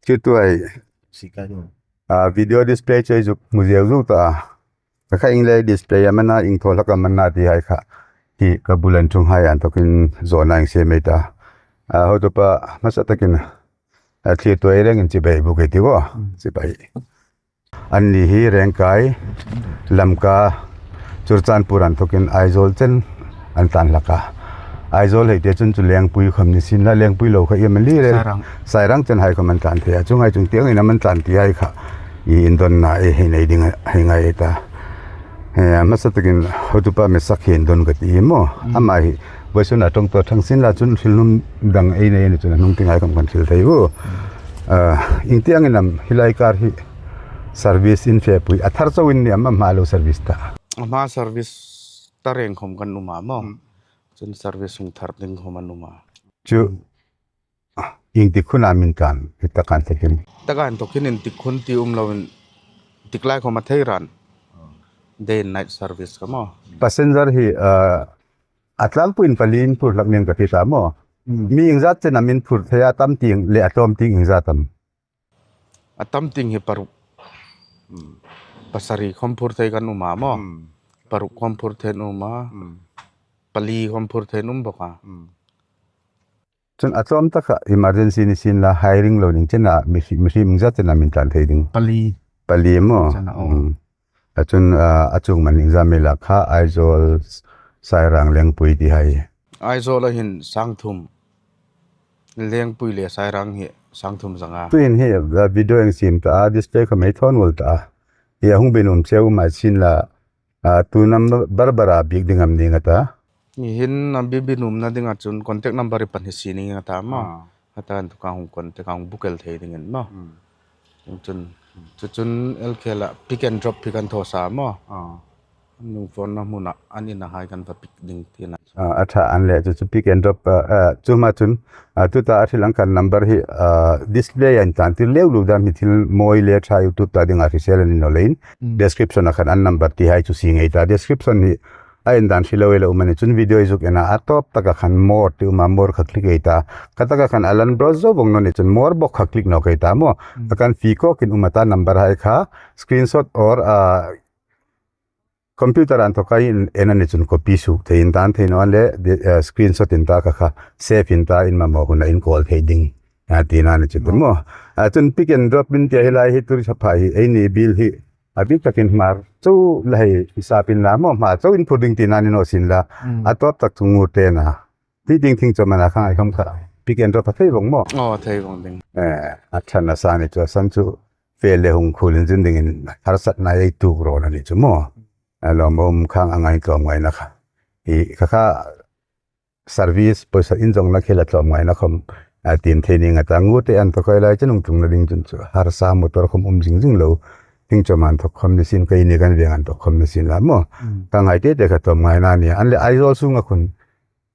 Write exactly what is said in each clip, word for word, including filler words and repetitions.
Chu tuai. Sika chu. A video display chu zuk hmu zeu zuk ta. Ka kha ieng lai display a man a, ieng thaw hlak a man a ti hai kha. Hi ka bul an ṭhung hai an thawkin zawna ieng se mai ta. A hotupa hmasa takin a thlir tuai rengin chibai bawk ei ti aw. Chibai. Anni hi Rengkai, Lamka, Churachandpur an thawkin Aizawl chen an tlan hlak a. Aizawl hei te chun chu Lengpui khawm ni sin la, Lengpui lo kha iem an li re. Sairang. Sairang chen hai khawm an tlan thei a. Chu ngai chung tieng in am an tlan ti hai kha. I indonna ei hei nei ding hei ngai ta. He, hmasa takin hotupa Mesak hi indon ka ti hi maw. Ama hi vawisun a ṭawng tawk thang sin la chun thil hnung dang ei nei ni chun a hnung ti ngai khawm kan thil thei u. Ah, ieng tieng in am hi lai kar hi service in fepui a thar chauh in ni am, am hma lo service ta. Hma service ta reng khawm kan um a maw. Chun service hung thar ding khawm an um a. Chu ieng tik hun am in tlan, hi taka an thawkin. Taka an thawkin ieng tik hun ti um loin tik lai khawm a thei ran. Day and night service kha maw. Passenger hi, ah, a tlangpuiin pali in phur hlak ning ka ti ta maw. Mi ieng zat chen am in phur thei a, tam tieng le a tlawm tieng ieng zat am. A tam tieng hi paruk. Pasari khawm phur thei kan um a maw. Paruk khawm phur thei an um a. Pali khawm phur thei an um bawk a. Chun a tlawm taka emergency ni sin la hiring lo ning chena mi hri-, mi hrim zat chena min tlan thei ding. Pali. Pali maw. Chena, oh. A chun, ah, a chung man ieng zat am ei la kha Aizawl, Sairang, Lengpui ti hai. Aizawl a hin sang thum. Lengpui le Sairang hi sang thum zanga. Tuhin hi, ah, video ieng siem ta, display khawm ei thaw nuol ta. Hi a hung be nuom cheu mei sin la, ah, tu number bar bar a bik ding am ni nga ta. Ni hin a bi bi nuomna dinga chun contact number i pan hi si ni nga ta maw. Ah. Heta an thawka hung contact a hung book el thei dingin maw. Chun, chu chun el khela pick and drop hi kan thaw sa maw. Ah. An hung phone na hmuna an ina hai kan va pick ding tina. Ah, a ṭha an le chu chu pick and drop, ah, ah, chu ma chun, ah, tuta a thil ang khan number hi, ah, display an tan tir leu lu dan hi thil mawi le ṭha YouTube ta dinga hrisel an ni naw leiin. Description a khan an number ti hai chu si ngei ta. Description hi a en dan hre lo ei lo um a ni chun video i zuk en a, a tawp taka khan more ti um a, more kha click ei ta. Kha taka khan a lan browse zo vong naw ni chun more bawk kha click nawk ei ta maw. A kan fie kawkin um a ta number hai kha screenshot or, ah, computer an thawka in en a ni chun copy suok thei in dan thei naw an le, di-, eh, screenshot in ta kha kha save in ta in mamaw huna in call thei ding. A tina ni chu maw. A chun pick and drop min tia hi lai hi tur sa pha hi ei ni bill hi. A bik takin hmar chu la hei hisap in la maw hmar chu in phur ding tina ni naw sin la. A tawp tak chu ngur te na. Ti ding thing chu mana kha ngai khawm kha. Pick and drop a thei vong maw. Oh, thei vong ding. Eh, a ṭha nasa ni chu a san chu fe le hung khul in zin dingin harsatna ei tuok rawn a ni chu maw. A lawmum khang a ngai tlawm ngaina kha. I kha kha service pawisa inzawngna khela tlawm ngaina khawm a tiem thei ning a ta. Ngur te an thawk ei lai chen hung tlungna ding chun chu harsa motor khawm um zing zing lo. Thing chawm an thawk khawm ni sin kei ni kan veng an thawk khawm ni sin la maw. Ka ngai te te kha tlawm ngaina a nia. An le Aizawl sunga khun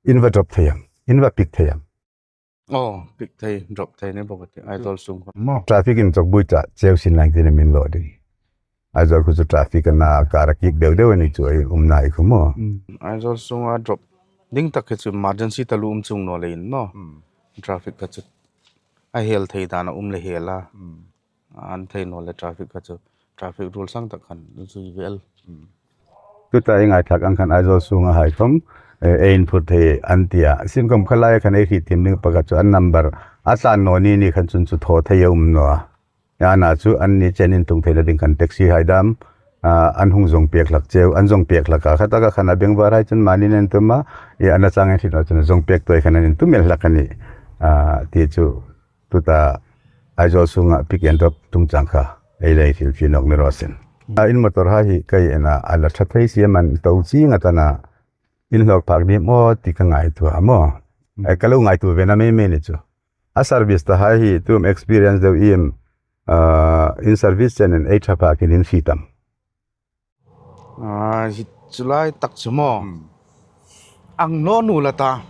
in va drop thei am, in va pick thei am. Oh, pick thei, drop thei ni bawk a ti, Aizawl sung kha maw. Traffic in chawk bui ta cheu sin lang tin min lo ding. Aizawl khu chu traffic a na kar a kik deu deu a ni chu ei umna ei khu maw. Aizawl sunga drop ding tak hi chu emergency taluo um chuong naw leiin maw. Traffic kha chu a hel thei dan a um le hel a. An thei naw le traffic kha chu, traffic rule sang tak khan zui vel. Tuta ei ngaithlak ang khan Aizawl sunga hai khawm, eh, ei inphur thei an tia. Sin khawm kha lai khan ei hriet thiem ding pakhat chu an number a tlan naw ni ni khan chun chu thaw thei a um naw a. Ana chu anni chen intlung theina ding khan taxi hai dam, ah, an hung zawng pek hlak cheu, an zawng pek hlak a. Kha taka khan a bengvar hai chun mani an tum a, i ana chang ei hriet naw chun zawng pek tuoi khan an intum el hlak a nih. Ah, ti chu Tuta Aizawl sunga pick and drop tum chang kha ei lei thil fi nawk ni raw sin. A in motor hai hi kei ena a la ṭha thei si a man to chi nga ta na in hlawk phak ni maw ti ka ngaituo a maw. Ai ka lo ngaituo ve na mei mei ni chu. A service ta hai hi tum experience deu im, ah, in service chen in ei ṭha phakin in fi tam. Ah, hi chu lai tak chu maw. Ang naw nu la ta.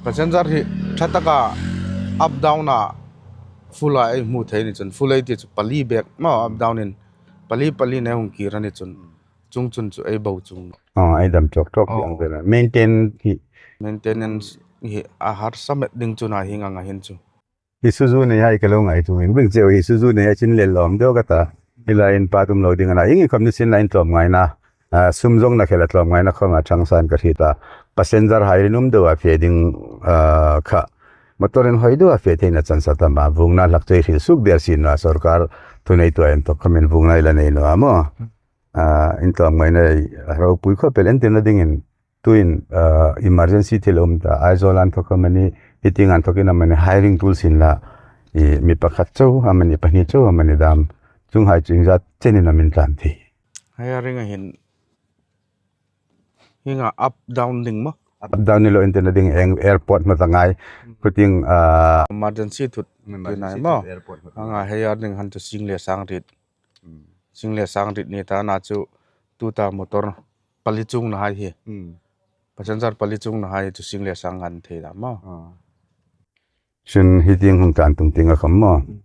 Passenger hi ṭha taka up down a full a ei hmu thei ni chun full ei ti chu pali bek maw up down in pali pali nei hung kir a ni chun chung chun chu ei bo chung. Ah, ei dam chawk chawk ti ang vel a. Maintain hi. Maintenance hi a harsa met ding chun a hieng anga hin chu. Isuzu nei hai ka lo ngaituo, inring cheu Isuzu nei hai chin le lawm deu ka ta. Hi lai in pa tum lo ding a na. Ieng khom ni sin lai in tlawmngaina, a, sum zong na khela tlawmngaina khom a chang san ka hriet a. Passenger hai rinum deu a fe ding, a, kha. Motor inhoi deu a fe theina chance a tam a. Vuongna hlak chu ei hril suk der sin naw a, sawrkar thuneitu inthok khom in vuongna ei la nei naw a maw. A, in tlawmngaina ei ropui khop el, entirna dingin tuin, a, emergency thil um ta, Aizawl an thok amanih, hieng ang thokin amanih, hiring tul sin la, i, mi pakhat chau amanih, pahni chau amanih dam, chuonghai chu iengzat chenin am in tlan thei? Hiring a hin, hieng ang up down ding maw? Up down ni lo, entirna ding eng airport hmasa ngai, khuting, a, emergency thut, emergency thut nai maw? Airport hmasa ngai. Hieng ang hiring han chu sing le sang riet. Hmm. Sing le sang riet ni ta na chu tuta motor pali chuongna hai hi. Hmm. Passenger pali chuongna hai chu sing le sang an thei dam maw. Ah. Chun hieng ang hung tlan tum tieng a khom maw. Hmm.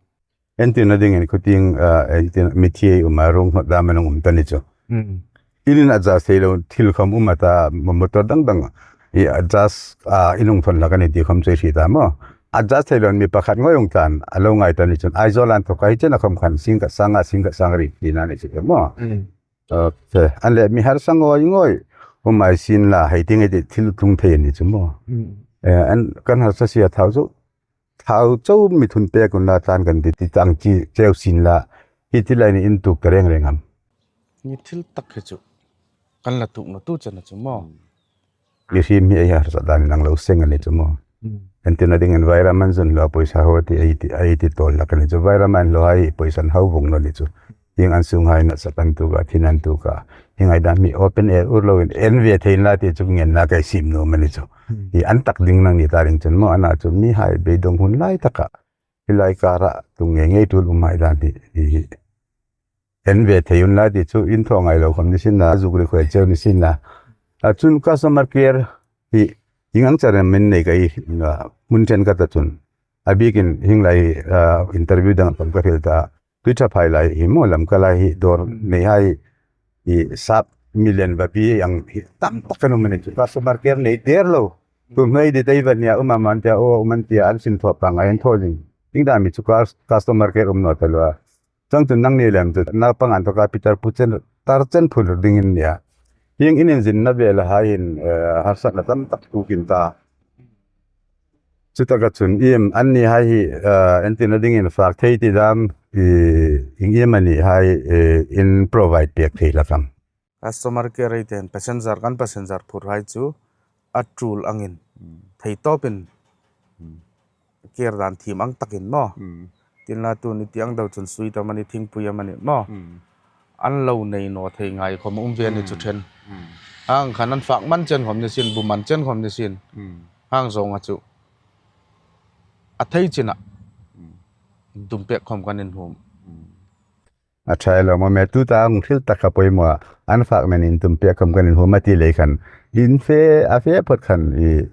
Entirna dingin khuting, a, entir mi thi ei um a, ruong hmasa dam an um ta ni chu. Hmm. In in adjust thei lo thil khom um a ta, mo-, motor dang dang. I adjust, a, in hung thawn hlak a ni ti khom chu ei hriet ta maw. Adjust thei lo mi pakhat ngoi hung tlan, a lo ngai ta ni chun. Aizawl an thok a hi chen a khom khan, sing khat sang nga, sing khat sang riet ti na ni chu maw. Hmm. Ok. An le mi harsa ngoi ngoi. Um ei sin la, hei tieng ei ti thil tlung thei ni chu maw. Hmm. Eh, an kan harsa si a thau chu. Thau chau mi thun pek unla tlan kan ti ti tang chi cheu sin la. Hi ti lai ni in tuk ta reng reng am. Ni thil tak hi chu. Kan la tuk naw tu chen a chu maw. Hmm. Mihriem hi ei harsa dan nang lo seng a ni chu maw. Hmm. Entirna dingin vairaman zun lo poisa ho ti ei ti, ei ti tawl hlak a ni chu. Vairaman lo hai poisa hau vong lo ni chu. Hieng ang sunghai nasa kan tuok a, thi nan tuok a. Hieng ang dam hi open air ur loin en ve thei inla ti chu ngenna ka siem nuom a ni chu. Hmm. Hi an tak ding nang ni ta ring chun maw, a na chu mihai beidong hun lai taka. Hi lai kara tung ngei ngei tul um hai dan hi, hi, hi. En ve thei unla ti chu in thaw ngai lo khom ni sin la, zuk ri khoi cheu ni sin la. A chun customer care hi, hieng ang charin min nei ka i, a, hmun chen ka ta chun. A bikin hieng lai, a, interview dang khom ka hril ta. Tui tha phai lai hi maw, Lamka lai hi dawr nei hai hi sap million va pi ang hi tam tak kan um a ni chu. Customer care nei der lo. Tu hnai di dai va nia um a man tia, o, um an tia an sin thaw pang a en thaw ding. Ding dam hi chu cus-, customer care um naw ta lo a. Chang chun nang ni lem chu, naupang an thok a pitar pu chen, tar chen phur ding in nia. Hieng in inzinna ve la hai in, eh, harsatna tam tak tuok in ta. Chutaka chun iem an ni hai hi, eh, entirna dingin fak thei ti dam, i, ieng iem a ni hai, eh, in provide pek thei hlak am. Customer care ei ten passenger kan passenger phur hai chu a tul angin. Hmm. Thei tawpin. Hmm. Care dan thiem ang takin maw. Hmm. Tin la tu ni tieng deu chun sui ta mani thingpui a mani maw. Hmm. An lo nei naw thei ngai khom um ve ni chu ṭhen. Hmm. Hang khan an fak man chen khom ni sin, bu man chen khom ni sin. Hmm. Hang zong a chu. A thei china. Hmm. Dum pek khom kan inhum. Hmm. A ṭha lo maw me tuta hung hril tak kha poimaw a. An fak man in dum pek khom kan inhum a ti lei khan. In fe, a fe phot khan i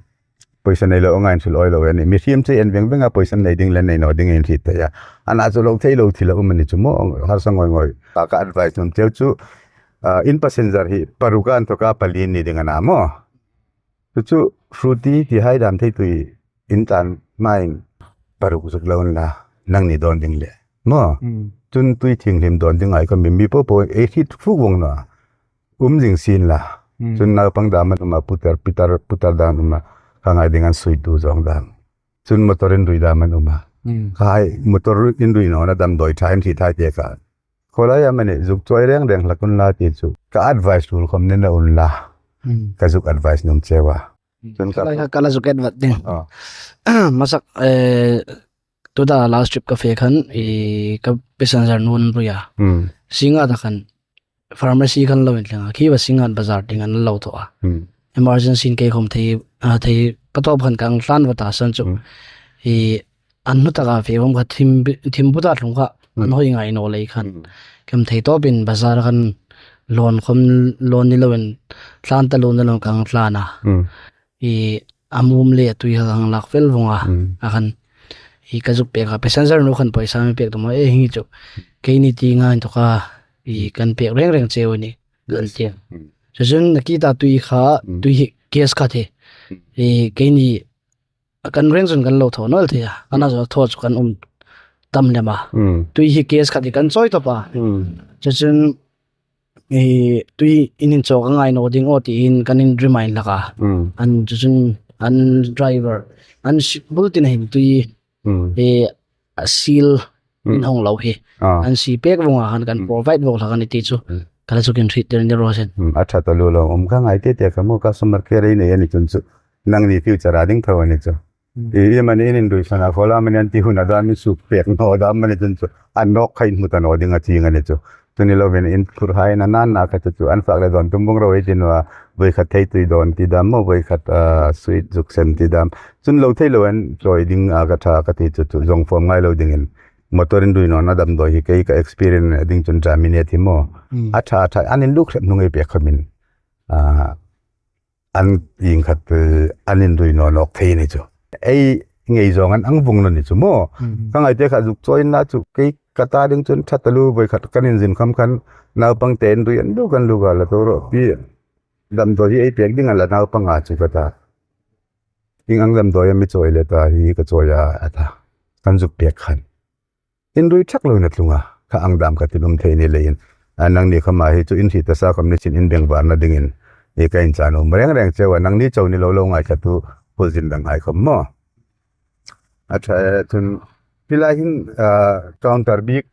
poisa nei lo ngai in hril oi lo a ni. Mihriem chu en veng veng a poisa nei ding le nei naw ding in hriet thei a. A na chu lo thei lo thil a um a ni chu maw, harsa ngoi ngoi. Ka, ka advice nuom cheu chu, ah, in passenger hi paruk an thok a pali ni ding a na maw. Chu chu fruity ti hai dam thei tui in tan main paruk zuk lo unla nang ni dawn ding le. Maw. Mm. Chun tui thienghlim dawn ding ai ka mi mi po po ei hriet fuk vong naw. Um zing sin la. Mm. Chun naupang dam an um a, putar, pitar, putar dam an um a. Ka ngai ding an sui tu zong dam. Chun motor inrui dam an um a. Mm. Ka hai motor inrui nawna dam doi ṭha in hriet hai te ka. Khawlai a mani zuk chawi reng reng hlak unla ti chu. Ka advice tul khom ni naw unla. Mm. Ka zuk advice nuom cheu a. Mm. Chun ka, ka la, ka la zuk advice ding. Ah. Masak, eh, tuta last trip ka fe khan, i ka passenger nun ruia. Hmm. Sing nga ta khan pharmacy khan lo inthlang a, khi va sing nga bazar ding an lo thaw a. Hmm. Emergency in kei khom thei, a, thei ka tawp khan ka hang tlan va ta san chu. Hmm. I an hnu taka fe khom kha thim, thim buta thlung kha an hoi ngai naw lei khan. Hmm. Kem thei tawpin bazar khan lawn khom lawn ni loin tlan ta lo ni lo ka hang tlan a. Hmm. I a mum le a tui kha hang lak fel vong a. Mm. A khan i ka zuk pek a, passenger nu khan poisa mi pek tu maw, e, hi chu. Keini ti ngai inthok a, i kan pek reng reng cheu a ni. Kan tia. Mm. Chu chun a kit a tui kha, mm, tui hi gas kha the. Mm. I keini kan reng chun kan lo thaw naw el thei a. Ana zo thaw chu kan um tam lem a. Hmm. Tui hi case khat hi kan chawi tawp a. Hmm. Chuchun, eh, tui in inchawk a ngai naw ding aw tiin kan in remind hlak a. Hmm. An chuchun an driver, an si-, bulletin hin tui, hmm, eh, a seal, hmm, in hawng lo hi. Ah. An sie pek vawng a khan kan, hmm, provide vawng hlak a ni ti chu. Hmm. Ka la chu kin hriet tir ni raw se. Hmm, a ṭha taluo lo. Um ka ngai te te ka mu customer care ei nei a ni chun chu. Nangni future a ding tho a ni chu. Hmm. I, i mani in inrui sana khola mani an ti hun a dan mi suk pek naw dam mani chun chu. An nawk kha in hmu ta naw ding a ching a ni chu. Chu ni lovin in phur hai na nan na kha chu chu. An fak le dawn tum vawng ro ei ti naw a. Voi khat thei tui dawn ti dam maw, voi khat, ah, sweet zuk sem ti dam. Chun lo thei lo an chawi ding a ka ṭha ka ti chu chu. Zawng fawm ngai lo dingin. Motor inrui nawna damdawi hi kei ka experience a ding chun ṭha mi ni a ti maw. Hmm. A ṭha, a ṭha, an inluk hrep hnung ei pek khomin. Ah, an ieng khat, eh, an inrui naw nawk thei ni chu. Ei ngei zawng an ang vawng naw ni chu maw. Hmm. Ka ngai te kha zuk chawi na chu kei ka ta ding chun ṭha taluo voi khat kan inzin kham khan naupang te inrui an luk an luk a la to ro pi damdawi hi ei pek ding a la naupang a chu ka ta. Ieng ang damdawi a mi chawi le ta hi ka chawi a a ta. Kan zuk pek khan. Inrui ṭhak lo na tlung a, kha ang dam kha ti lum thei ni leiin. A nangni khawma hi chu in hriet ta sa khawm ni chin in bengvarna dingin. I ka inchanu reng reng cheu a, nangni chau ni lo lo ngaithlatu hul zin dang hai khawm maw. A ṭha, eh, chun, hi lai hin, ah, counter bik,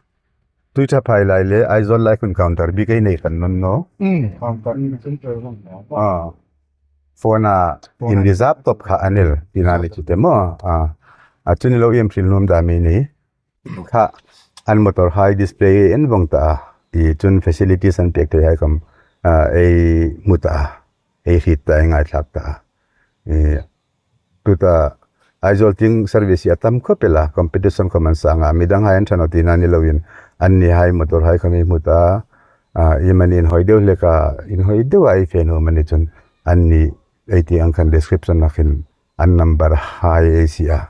Tuiṭhaphai lai le, Aizawl lai khun counter bik ei nei khan nawn naw. Hmm. Counter bik chun cheu nawn naw. Ah. Phone a, phone in a reserve tawp kha a ni el, tina ni chu te maw. Ah. A chu ni lo iem hril nuom dam ei nei. Kha, an motor hai display en vawng ta a. I chun facilities an pek thei hai khawm, ah, ei hmu ta a. Ei hriet ta, ei ngaithlak ta a. I, tuta Aizawl tieng service a tam khawp el a, competition khawm an sang a, midang hai an ṭha naw tina ni loin, anni hai motor hai khawm ei hmu ta a, i mani inhawi deu hlek a, inhawi deu a ei fe nuom a ni chun, anni ei ti ang khan description-a khin an number hai ei sie a.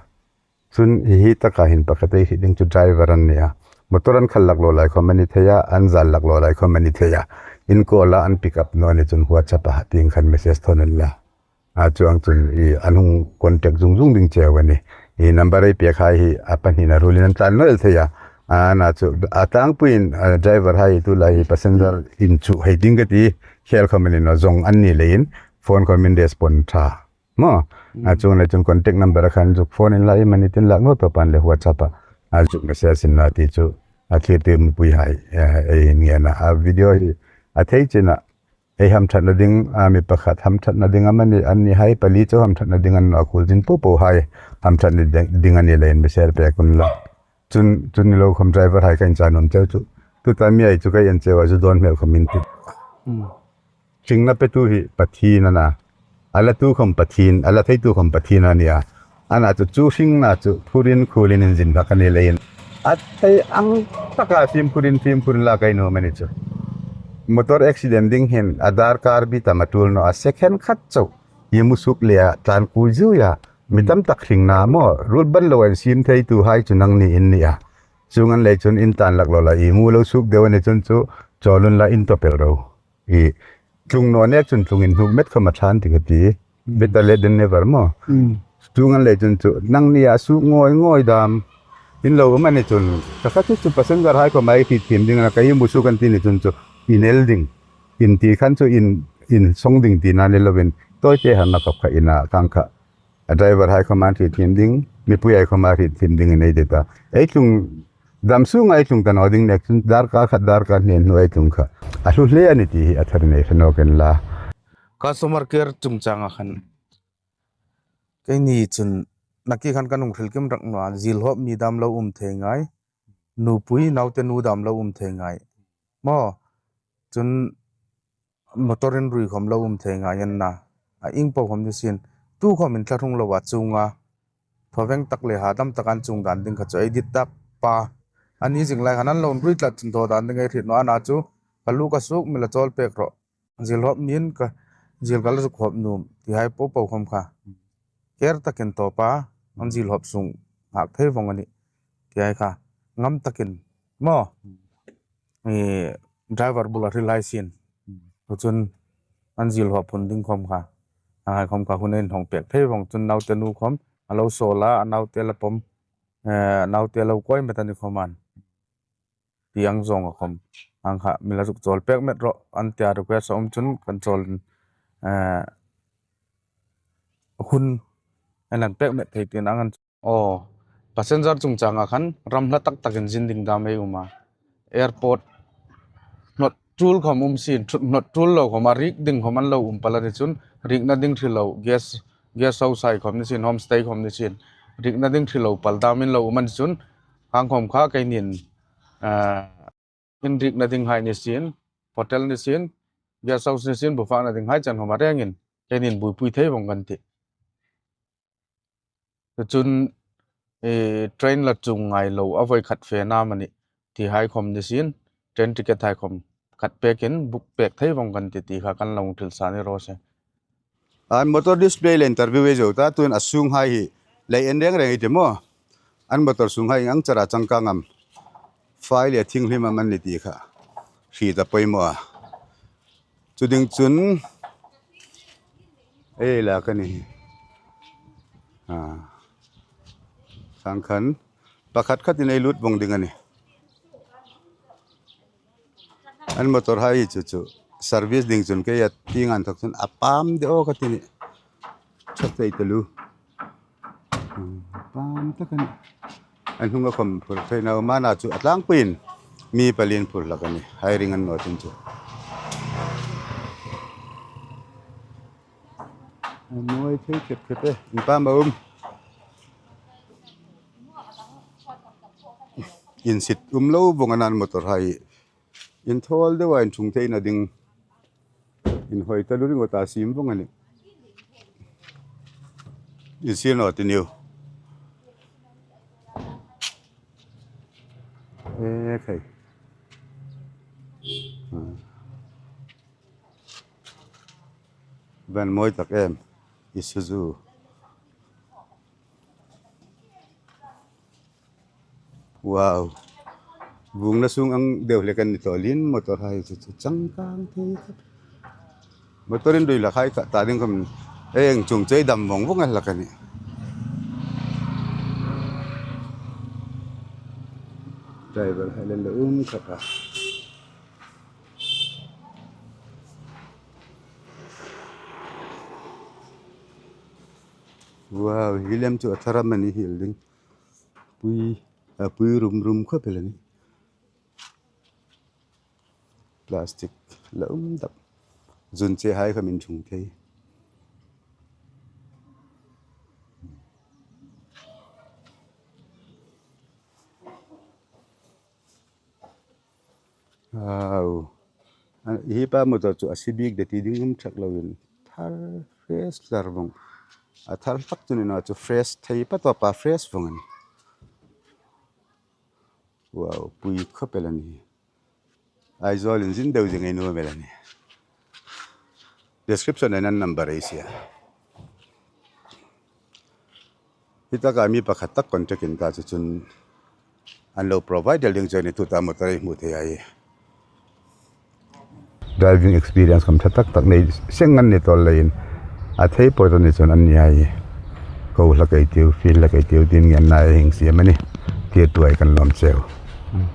Chun hi hi taka hin pakhat ei hriet ding chu driver an ni a. Motor an khal laklawh lai khawm a ni thei a, an zal laklawh lai khawm a ni thei a. In call a, an pick up naw a ni chun WhatsApp-a tieng khan message thawn unla. A chuong chun i an hung contact zung zung ding cheu a nih. I number ei pek hai hi a pahnina ruolin an tlan naw el thei a. A na chu a tlangpuiin, a, driver hai tu lai hi passenger inchuh hei ding ka ti khel khawm a ni naw, zawng an ni leiin phone khawm in respond ṭha. Maw? A chuong lai chun contact number a khan zuk phone inla i mani tin lak naw tawp an le WhatsApp-a. A zuk message inla ti chu a thlir tir mipui hai, eh, ei ngen a. A video hi a thei chin a ei hamṭhatna ding, a mi pakhat hamṭhatna ding a mani, anni hai pali chu hamṭhatna ding an naw, a khuol zin po po hai hamṭhatna ding, ding a ni leiin mi share pek unla. Chun, chun ni lo khawm driver hai ka inchanu cheu chu. Tuta mi ei chu ka en cheu a, zu dawn hmel khawm in ti. Hmm. Hringna petu hi Pathien a na. A latu khawm Pathien, a la theitu khawm Pathien a ni a. A na chu chu hringna chu phurin khuolin inzin hlak a ni leiin. A thei ang taka fimkhurin, fimkhurin la ka nuom a ni chu. Motor accident ding hin a darkar bik tam a ṭul naw a, second khat chau. I mu suk le a tlan kui zui a. Mi tam tak hringna maw, ruol ban lo an siem theitu hai chu nangni in ni a. Chuong an lei chun in tlan laklawh la i mu lo suk deu a ni chun chu chawl unla in tawp el ro. I tlung naw nek chun tlung inhnuk met khawm a ṭha an ti ka ti. Hmm. Better late than never maw. Hmm. Chuong an lei chun chu nangni a suk ngawi ngawi dam. In lo um a ni chun, ka kha chu chu passenger hai khawm ei hriet thiem ding a na, ka i mu suk an ti ni chun chu in el ding. In ti khan chu in, in sawng ding tina ni loin, tawite harna khawp kha ina kang kha. A driver hai khawma hriet thiem ding, mipui hai khawma hriet thiem ding in ei ti ta. Ei tlung, dam sunga ei tlung ta naw ding nek chun darkar khat darkar hni hnu ei tlung kha a hlu hle a ni ti hi a thar nei hre nawk inla. Customer care chungchanga khan keini chun nakie khan kan hung hril kim rak naw a, zilhawp mi dam lo um thei ngai, nupui naute nu dam lo um thei ngai. Maw, chun motor inrui khawm lo um thei ngai an na. A ieng po khawm ni sien. Tu khawm in thla hung lo a chunga. Phaveng tak le hadam tak an chung dan ding kha chu ei dit tak pa. Ani zing lai khan an lo inrui tlat chun thaw dan ding ei hriet naw a na chu. Ka lu ka suk mi la chawl pek rawh. Zilhawp mi in ka zil ka la zuk hawp nuom. Ti hai po po khawm kha. Care takin tawp a. An zilhawp sung nghak thei vawng a nih. Ti hai kha. Ngam takin. Maw. I driver bula hril hai sien. Hmm. Chu chun an zilhawp hun ding khawm kha. A hai khawm kha hun ei hawng pek thei vawng chun naute nu khawm a lo sawl a, a naute la pawm, eh, a naute lo kawi met a ni khawm an. Ti ang zawng a khawm. Ang kha, mi la zuk chawl pek met rawh, an tia request a um chun kan chawl, eh, hun an lang pek met thei tiin ang an. Aw, passenger chungchanga khan ram hla tak takin zin ding dam ei um a. Airport hnawt tul khawm um sin, thu-, hnawt tul lo khawm a, rik ding khawm an lo um pal a ni chun, rikna ding hri lo, guest, guest house hai khawm ni sin, homestay khawm ni sin, rikna ding hri lo pal dam in lo um a ni chun, khang khawm kha keinin, ah, inrikna ding hai ni sin, hotel ni sin, guest house ni sin, bu fakna ding hai chen khawm a rengin, keinin buoipui thei vawng kan tih. Chun, eh, train la chung ngai lo, a voi khat fe nam a nih, ti hai khawm ni sin, train ticket hai khawm khat pekin book pek thei vawng kan tih ti kha kan lo hril sa ni raw se. An motor display le interview ei zo ta, tuin a sung hai hi lei en reng reng ei ti maw. An motor sung hai ang chara changkang am, fai le thing hlim am an ni ti kha hriet a poimaw a. Chu ding chun ei lak a nih. Ah. Sang khan pakhat khatin ei lut vawng ding a nih. An motor hai chu chu service ding chun kei a tieng an thawk chun a pam de aw ka ti nih. Chak tei te lu. Hmm, pam tak a nih. An hnunga khawm phur theina um a, na chu a tlangpuiin mi palin phur hlak a nih. Hai ring an naw tin chu. A mawi thei khet khet e. In pam a um. Insit um lo vawng a na an motor hai. Inthawl deuin inchung theina ding. Inhawi ta lu ringawt a siem vawng a nih. Insir naw ti niu. Eh, khai. Ah. Van mawi tak em. Isuzu. Wow. Vungna sung ang deu hlek an ni tawlin motor hai chu chu changkang thei khat. Motor in dui la khai kha ta ding khawm eng chung chei dam vawng vawng a hlak a nih. Driver hai le lo um khat a. Wow, hi lem chu a thar am a ni hiel ding. Pui, a pui rum rum khawp el a nih. Plastic la um dap. Zun che hai kha min chung thei. Au. A, hi pa motor chu a si bik de ti ding um chak loin. Thar fresh thar vawng. A thar hlak chu ni naw chu fresh thei pa tawpa fresh vawng a nih. Wow, pui khawp el a nih. Aizawl in zin deu zing ei nuom el a nih. Description-a an number ei sie a. Hi taka mi pakhat tak contact in ta chu chun an lo provide ding chu a nih, tuta motor ei hmu thei a. Driving experience khawm ṭha tak tak nei seng an ni tawl leiin a thei pawt a ni chun an ni a. Ko hlak ei tiu, feel hlak ei tiu, tiin ngen nai hing siam a nih. Tirtu ei kan lawm cheu.